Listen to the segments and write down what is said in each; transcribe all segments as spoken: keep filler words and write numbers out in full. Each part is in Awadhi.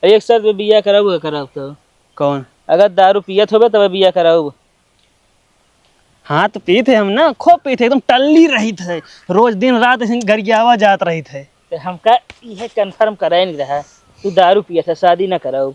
एक शर्त पे बियाह कराऊ, कराऊ तो। कौन? अगर दारू पियत होबे तब बियाह कराऊ। हाँ, तो पीत है हम ना, खूब पीत है, एकदम टल्ली रहित है, रोज दिन रात ऐसे गरियावा जात रहित है। तो हमका इहे confirm कराए नहीं रहा, तू दारू पियत है, शादी ना कराऊ।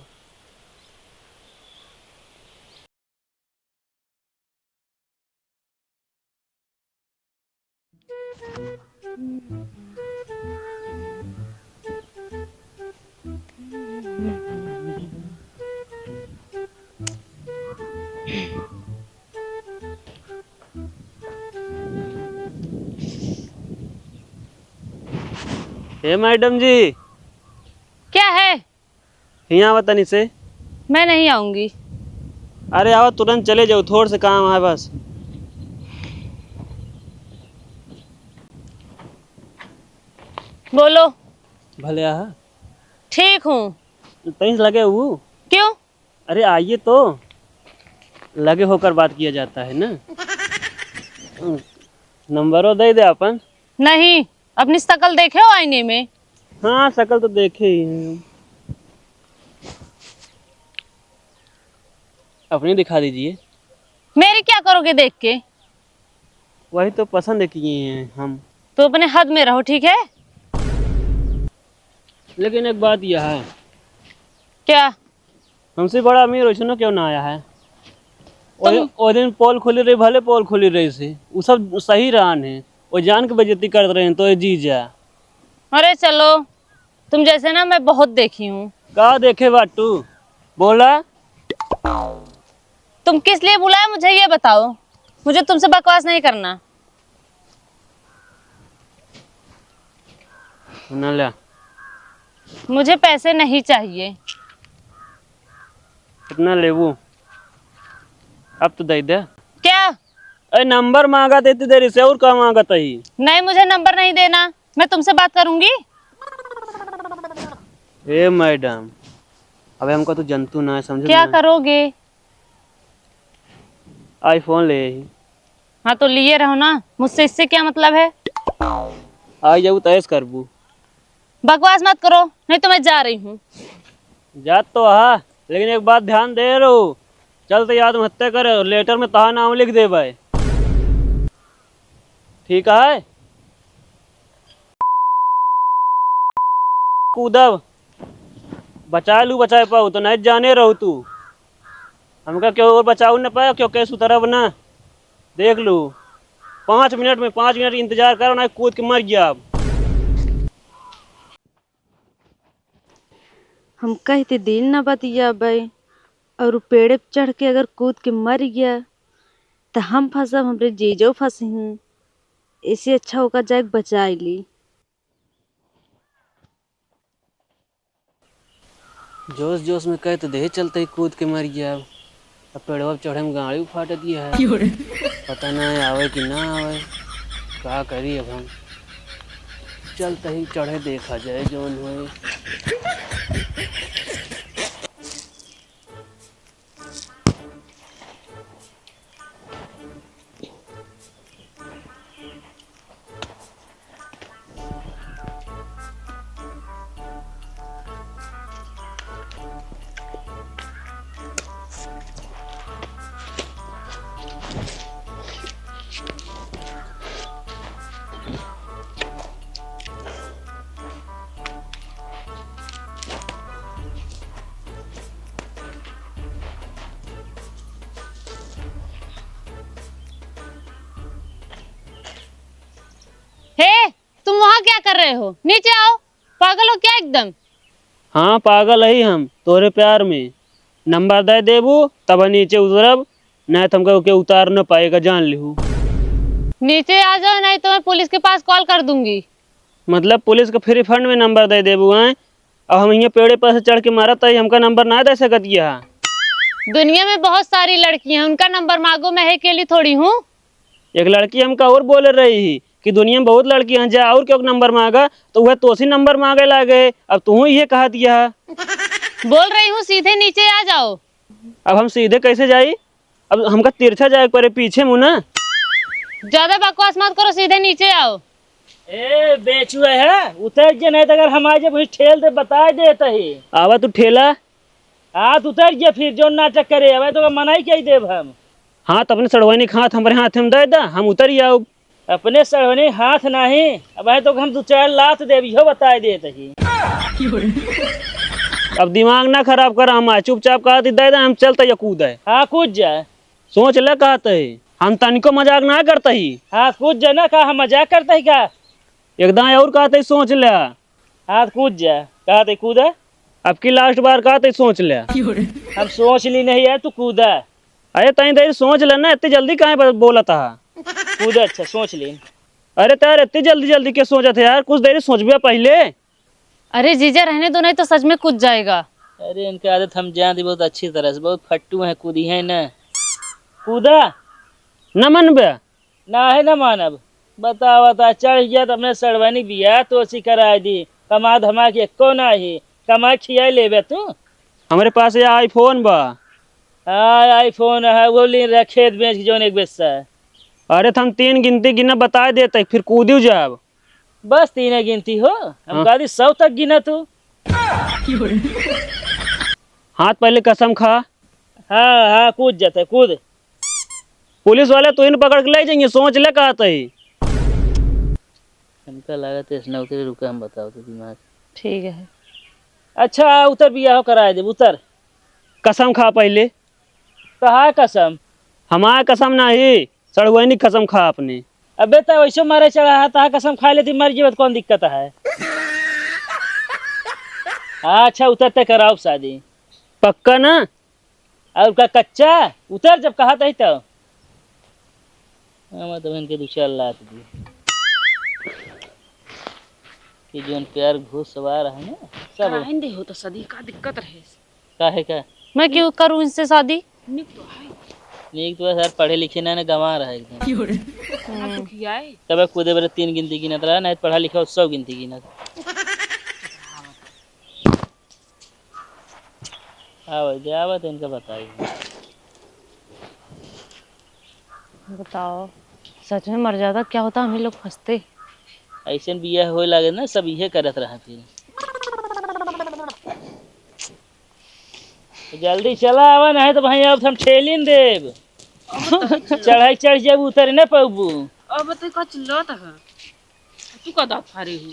हे मैडम जी। क्या है? हियाँ आवा तनी से। मैं नहीं आऊंगी। अरे आवा, तुरंत चले जाओ, थोड़ से काम है बस। बोलो। भले आहा। ठीक हूँ। तनी से लगे हू। क्यों? अरे आइए तो, लगे होकर बात किया जाता है ना। नंबरो दे दे अपन। नहीं, अपनी शकल देखे हो आईने में? हाँ, शकल तो देखे ही हैं। अपनी दिखा दीजिए। मेरी क्या करोगे देख के? वही तो पसंद किए हैं हम। तो अपने हद में रहो, ठीक है? लेकिन एक बात यह है। क्या? हमसे बड़ा अमीर वैसनो क्यों ना आया है? तुम ओ, ओ दिन पोल खुली रही, भले पोल खुली रही से, उ सब सही रहन है, वो जान के बेइज्जती करत रहे तो ये जीजा। अरे चलो, तुम जैसे ना मैं बहुत देखी हूँ। का देखे बाटू? बोला। तुम किस लिए बुलाए, मुझे ये बताओ। मुझे तुमसे बकवास नहीं करना। ना ल्या। मुझे पैसे नहीं चाहिए। कितना लेबू? अब तो दे दे। क्या? अरे नंबर मांगा देती देरी से, और का मांगत ही? नहीं, मुझे नंबर नहीं देना, मैं तुमसे बात करूंगी। ए मैडम, अबे हमको तो जंतु ना है, समझे क्या ना? करोगे? iPhone ले ही। हाँ, तो लिए रहो ना, मुझसे इससे क्या मतलब है? आई जाऊ तो ऐश करबू। बकवास मत करो, नहीं तो मैं जा रही हूँ। जात तो हा, लेकिन एक बात ध्यान दे रहो, चलते ही आत्महत्या करे, लेटर में तहा नाम लिख दे भाई। ठीक है, कूदब, बचाए लू बचाए पाऊ तो नहीं जाने रहो तू। हमका क्यों और बचाऊ न पाए, क्यों कैसे उतरब ना। देख लू, पाँच मिनट में, पाँच मिनट इंतजार करो ना, कूद के मर गया अब। हम कहते दिन न बतियाबे और उ पेड़े पे चढ़ के अगर कूद के मर गया, त हम फंसब, हमरे जीजो फंसही। ऐसे अच्छा ओका जाके बचाई ली। जोश जोश में कह तो देहे चलते ही कूद के मर गया। अब पेड़वा पे चढ़े में गाड़ी उफाट दिया है। क्यों रे? पता ना है आवे कि ना आवे, का करी अब हम। चलते ही चढ़े देखा जाए जौन होए। हे, तुम वहाँ क्या कर रहे हो? नीचे आओ। पागल हो क्या एकदम? हाँ, पागल ही हम तोरे प्यार में। नंबर दे देबू तब नीचे उतरब, नहीं तो हमका के उतार न पाएगा, जान लिहू। नीचे आ जाओ, नहीं तो मैं पुलिस के पास कॉल कर दूंगी। मतलब पुलिस के फ्री फंड में नंबर दे देबू हैं? अब हम यहाँ पेड़े पर से चढ़ के मारत ही, हमका नंबर ना दे सकत यह। दुनिया में बहुत सारी लड़की हैं, उनका नंबर मांगो, मैं अकेली थोड़ी हूँ। एक लड़की हमका और बोले रही ही कि दुनिया में बहुत लड़की हैं, जा और क्यों नंबर मांगा, तो वह तोसी नंबर मांगे लागे। अब तू ये कहा दिया। बोल रही हूँ, सीधे नीचे आ जाओ। अब हम सीधे कैसे जाई? अब हमका तिरछा जाए के पड़े, पीछे मुँह ना। ज्यादा बकवास मत करो, सीधे नीचे आओ। ए, बेचू है, उतर जे, नहीं तो अगर हम आ जे, वहीं ठेल दे, बताइ देत ही। आवा तू ठेला। हाँ, तो उतर जे फिर, जो नाटक करे, अब तो मनाई कइ देब हम। हाँ, तो अपने सड़वैनी के हाथ हमरे हाथ में दे दा, हम उतरि आउब। अपने सड़वैनी के हाथ नाहीं, अब है तो हम दू चार लात देब, इहो बताइ देत ही। अब दिमाग ना खराब कर, हम चुपचाप कहत ही दे दा, हम चलत ही कूदे। हाँ, कूद जा। सोच ले कहत ही, हम तनिको मजाक ना करत ही। हाँ, कूद जा ना, का हम मजाक करत ही का? एकदम और कहत ही, सोच ले। हाँ, तो कूद जा, कहत ही कूदा। अब की last बार कहत ही, सोच ले। हम सोच ली नहीं है, तू कूदा। अरे तनी देर सोच ले ना, इतनी जल्दी काहे ब-, बोलत हा? कूदा, अच्छा, सोच ली। अरे त यार, इतनी जल्दी जल्दी के सोचत है यार, कुछ देर सोचबे पहले। अरे जीजा, रहने दो, नहीं तो सच में कूद जाएगा। अरे इनके आदत हम जानत ही बहुत अच्छी तरह से, बहुत फट्टू हैं, कूदी हैं ना। कूदा। न मनबे? नाहीं न मानब। बतावा त, चढ़ गया त अपने सड़वैनी बियाह तोसी कराइ दी। कमा धमा के एको नाहीं। कमा खियाइ लेबे तू। हमरे पास ये iPhone बा। हाँ, iPhone है, वो लीन रहा खेत बेच के जौन एक बेस्सा है। अरे त हम तीन गिनती गिना बताइ देत ही, फिर कूदिउ जाब। बस तीने गिनती हो? हम हाँ। कहत ही सौ तक गिना तू। हाँ, त पहले कसम खा। हाँ, हाँ, कूद जात ही, कूद। पुलिस वाले तोहिन पकड़ के लइ जाइहैं, सोच ले कहत ही। हमका लागत है इसने उतरे, रुका हम बतावत ही दिमाग। ठीक है। अच्छा, उतर बियाह कराइ देब, उतर। कसम खा पहले। कहा कसम? हमार कसम नाहीं, सड़वैनी कसम खा अपने। अबे त वैसे मरे चढ़ा है, तहा कसम खाइ लेती, मर जेबे त कौन दिक्कत है? अच्छा, उतरते कराउब शादी। पक्का ना? और का कच्चा? उतर, जब कहत ही तो। हाँ, मतलब इनके दू चार लात दी। कि जौन प्यार घुस सवार है ना, सब कराइन दे हो तो सदी का दिक्कत रहे। काहे का? मैं क्यों करूँ इनसे शादी? निक तो है। निक तो है सर, पढ़े लिखे ना, ना गंवार है एकदम। क्यों रे? हाँ, तो किया है। तब कूदे बेरे तीन गिनती गिनत रहा, नहीं तो पढ़ा लिखा सौ गिनती गिनत। आवत दे, आवत इनका बताई। बताओ, सच में मर जाता, क्या होता, हम ही लोग फंसते। ऐसे बियाह होए लागे ना, सब इहे करत रहा फिर। जल्दी चला आवा, नहीं तो भाई अब हम ठेलिन देब। चढ़ाई चढ़ जाबू, उतरे ना पाबू। अब तो का चिल्लात है, तू का दांत फारे हो?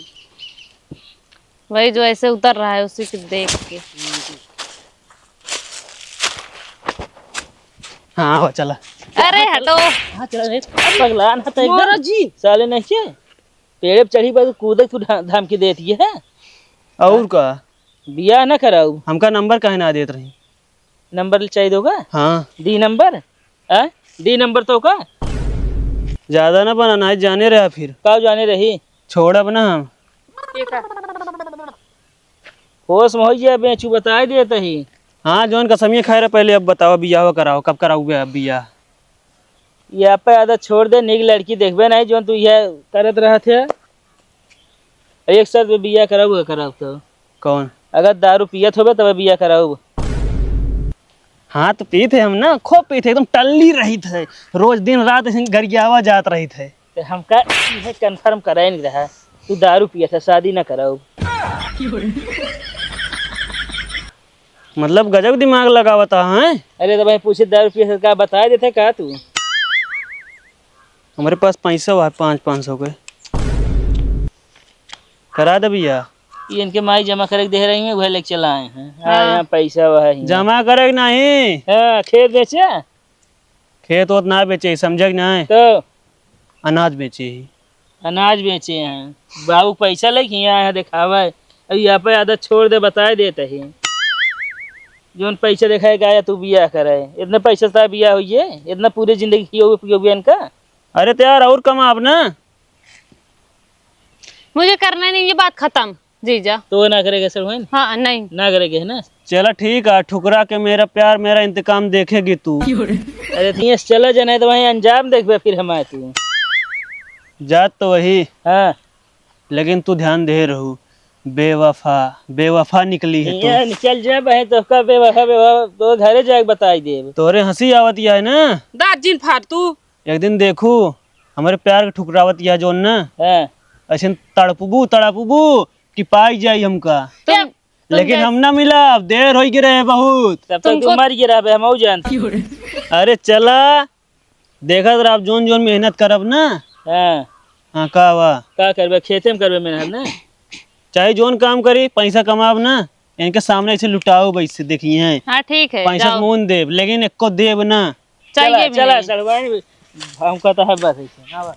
वही जो ऐसे उतर रहा है, उसी को देख के। हाँ, हो चला। अरे हटो। हाँ, चला रे। पगला ना तो एकदम। महाराज जी। साले नहीं के? पेड़े पे चढ़ी बा, कूदे तू धा-, धमकी देती है। और का? बियाह ना कराऊ। हमका नंबर काहे ना देत रही? नंबर चाहिए होगा? हाँ। दी नंबर? आ? दी नंबर तो का? ज्यादा ना बना, ना जाने रहा फिर। का जाने रही? छोड़ब ना हम। होश में हो जाए बेचू, बताए देत ही। हाँ, जौन कसमिया खाए रहे पहले, अब बताओ, बियाह कराओ, कब कराओ बे-, बियाह? ये आप पे आदत छोड़ दे, नीक लड़की देखबे नहीं, जौन तू ये करत रहत है। एक साथ में बियाह कराऊ, कराऊ तो। कौन? अगर दारू पियत होबे तब बियाह कराऊ। हाँ, तो पीत है हम ना, खूब पीत है, एकदम टल्ली रहित है, रोज दिन रात ऐसे गरियावा जात रहित है। ते हमका इहे confirm कराइन रहा, तू दारू पियत है, शादी ना कराऊ। मतलब गजब दिमाग लगावत है, हैं? अरे तो भाई पूछे दारू पियत है, का बताए देते का तू? हमरे पास पैसा बा पाँच, पाँच सौ के। करा दे भैया। ये इनके माई जमा करे के दे रही है, वह लेके चला आए हैं। हाँ। हाँ, यहाँ पैसा वह है। जमा करे के नहीं। हाँ, खेत बेचे? खेत वोत ना बेचे, समझे कि नहीं? तो? अनाज बेचे ही। अनाज बेचे हैं। बाबू पैसा लेके यहाँ, यहाँ दिखावे। अब यहाँ पे आदत छोड़ दे, बताए देते ही। जौन पैसा देखाए गाया तू बियाह करे। इतना पैसा से बियाह होइए? इतना पूरी जिंदगी खियोगे पियोगे इनका? अरे तो यार और कमाब ना। मुझे करना नहीं, ये बात खत्म, जीजा। तो वो ना करेगा सर, है ना? हाँ, नहीं। ना करेगा, है ना? चला ठीक है, ठुकरा के मेरा प्यार, मेरा इंतकाम देखेगी तू। अरे तो यहाँ से चला जाना है तो वहीं अंजाम देखबे फिर हमारे तू। जात तो वही। हाँ। लेकिन तू ध्यान दे रहू, बेवफा, बेवफा निकली है तू। यहाँ निकल जाए बहन, तो का बेवफा, बेवफा, तो घरे जाके बताई देब। तोरे हंसी आवत है ना? दांत जिन फाड़ तू। एक दिन देखू, हमरे प्यार के ठुकरावत या जोन ना। हाँ। ऐसे तड़पबू तड़पबू कि पाई जाई हमका। तुम, तुम लेकिन दे- हम ना मिलब, देर होइ गे रहे बहुत। तब तक तुमको तुम मर गे रहबे, हम आऊ जानते। अरे चला, देखत रह, अब जोन जोन मेहनत करब ना। हाँ। हाँ, का बा? का करबे? खेते में करबे मेहनत ना। चाहे जोन काम करी, पैसा कमाब ना, इनके सामने ऐसे लुटाओ, वैसे देखिए हैं। हाँ, ठीक है, पैसा जाओ। मोन देब, लेकिन एको देब ना। चाहिए चला, भी चला, नहीं। सड़वाइन भी, हमका तो है बस ऐसे, ना बा।